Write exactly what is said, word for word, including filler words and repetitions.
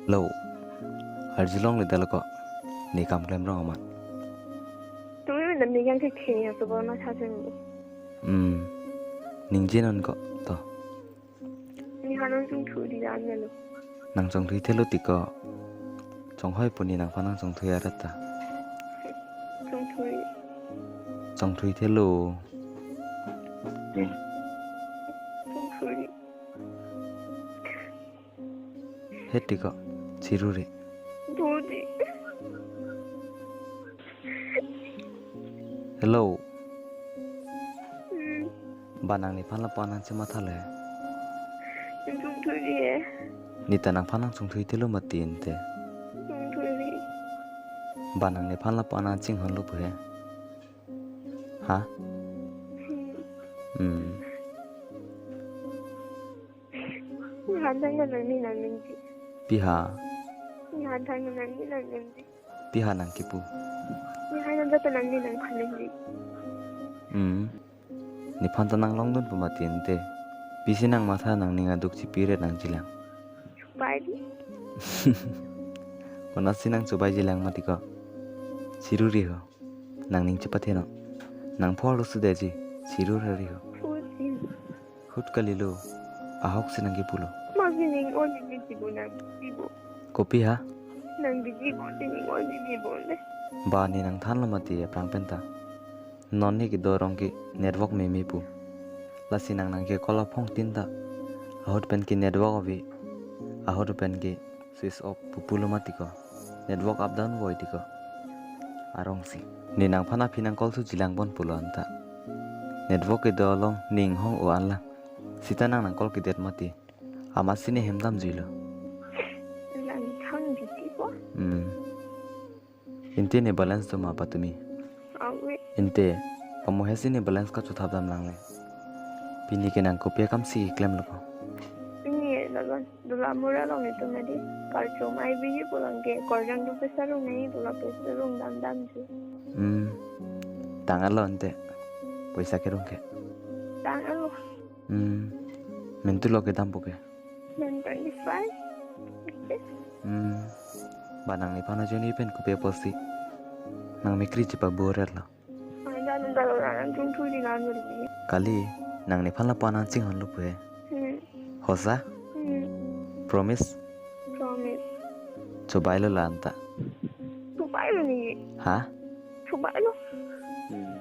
Lo, arjulongle dal ko, ne kam klem rong amat. Tumi menam ne yang thekthe ya, so bor ma tha sen. Hmm, ningje non ko, to. Ne ha nang chongthui di dan lo. Nang chongthui thelo tiko. Chonghoi pu ne nangphan nang chongthui arat ta. Chongthui. Chongthui thelo. Chongthui. He tiko, chiru re. Budi. Hello. Hmm. Ba nang nephan lapu-an nang chematha le. Chongthui di he. Ne ta nangphan nang chongthui thelo mati ante. Chongthui di. Ba nang nephan lapu-an nang chinghon lo pu he. Ha? Hmm. Hmm. Nihantang nang ne nang ningje. Pi ha? Nihantang nang ne nang ningje. Pi ha nang kipu? Nihantang ta nang ne nangphan ningje. Hmm. Nephan ta nang longdun pu mati ante. Pisi nang matha nangning aduk chipi re nang jilang. Bai di. Konasi nang chubai jilang mati ko. Chiru re ho. Nangning chepathe non. Nang phor lo sudeji. Chiru re ho. Phutin. Hut kalilo, ahok si nang kipulo. Masi ning o ning kipu nang kipu. Kopi ha? Nang biji bo si ning o ning kipu ne. Ba ne nang thanlo mati aphrang pen ta. Non ne kedo arong ke network meme pu. Lasi nang nang ke call aphong tin ta. Ahut pen ke network ave. Ahut pen ke switch off pupulo mati ko. Network up down voi tiko. Arong si. Ne nangphan aphi nang call su jilang bon pulo anta. Network kedo along ne inghong o-an lang. Sita nang nang call kedet mati. Amat si ne hem dam juilo. Lang thang di ti ko. Hmm. Ante ne balance do ma patumi. Ave. Ante, pamu he si ne balance kachothap dam lang le. Pini ke nang kopi akam si klemlo ko. Pini dalan, dalan mura long itu nadi. Karchom ai biji pulang ke, korjang tu pesa rung nai, pulang pesa rung dam dam ju. Hmm. Tang alo ante. Poisa kerung ke. Tang alo. Hmm. Mentu lo kedam pu ke. Nang twenty-five. Hmm. Ba nang nephan ajoine pen kopi apotsi nang mekri chepaboret lo. Ada nang kalau orang chongthui di nang ni. Kali, nang nephan lapu-an nang chinghon lo pu he. Hmm. Hosa? Hmm. Promise? Promise. Chubai lo la anta. Chubai lo ni. Ha? Chubai lo. Hmm.